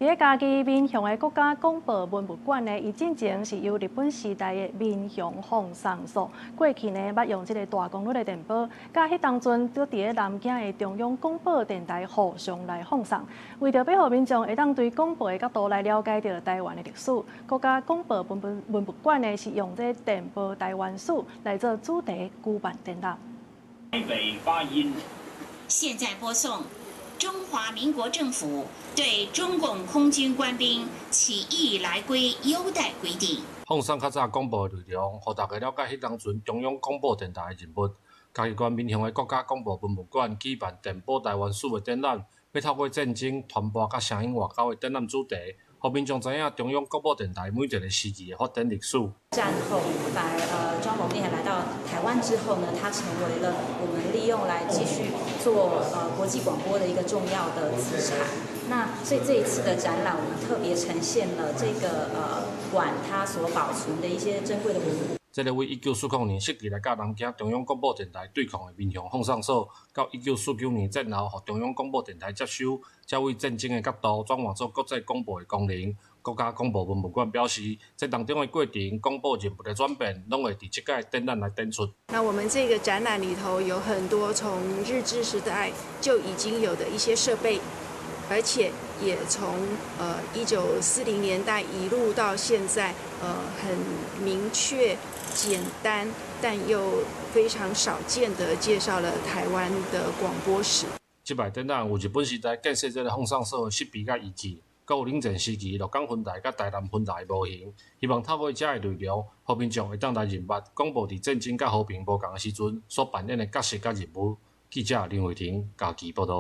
佇咧嘉義民雄的國家廣播文物館呢，伊進前是由日本時代的民雄放送所，過去呢捌用這个大功率的電波，佮彼當陣佇咧南京的中央廣播電臺互相來放送。為著欲予民眾會當對廣播的角度來了解著臺灣的歷史，國家廣播文物館呢是用這電波臺灣史來做主題舉辦展覽。台北發音。現在播送。中華民國政府對中共空軍官兵起義來歸優待規定。放送較早廣播的內容，予大家了解彼當陣中央廣播電臺的任務。嘉義縣民雄的國家廣播文物館舉辦電波臺灣史的展覽，欲透過戰爭傳播佮聲音外交的展覽主題，予民眾知影中央廣播電臺每一个時期的發展歷史。戰後，反而莊榮煉來到臺灣之後呢，它成為了我們利用來繼續做國際廣播的一個重要的資產。那所以這一次的展覽，我們特別呈現了這個館它所保存的一些珍貴的文物。這个為1940年設置來佮南京中央廣播電臺對抗的民雄放送所，到1949年戰後，予中央廣播電臺接收，才為戰爭的角度轉換做國際廣播的功能。國家廣播文物館表示，這當中的過程、廣播任務的轉變，攏會佇這屆展覽來展出。那我們這個展覽裡頭有很多從日治時代就已經有的一些設備，而且也從1940年代一路到現在，很明確、簡單，但又非常少見的介紹了臺灣的廣播史。這擺展覽有日本時代建設這个放送所的設備佮儀器，閣有冷戰時期鹿港分台佮臺南分台的模型，希望透過這个內容，予民眾會當來認捌廣播佇戰爭佮和平無仝的時陣所扮演的角色佮任務。記者林慧婷嘉義報導。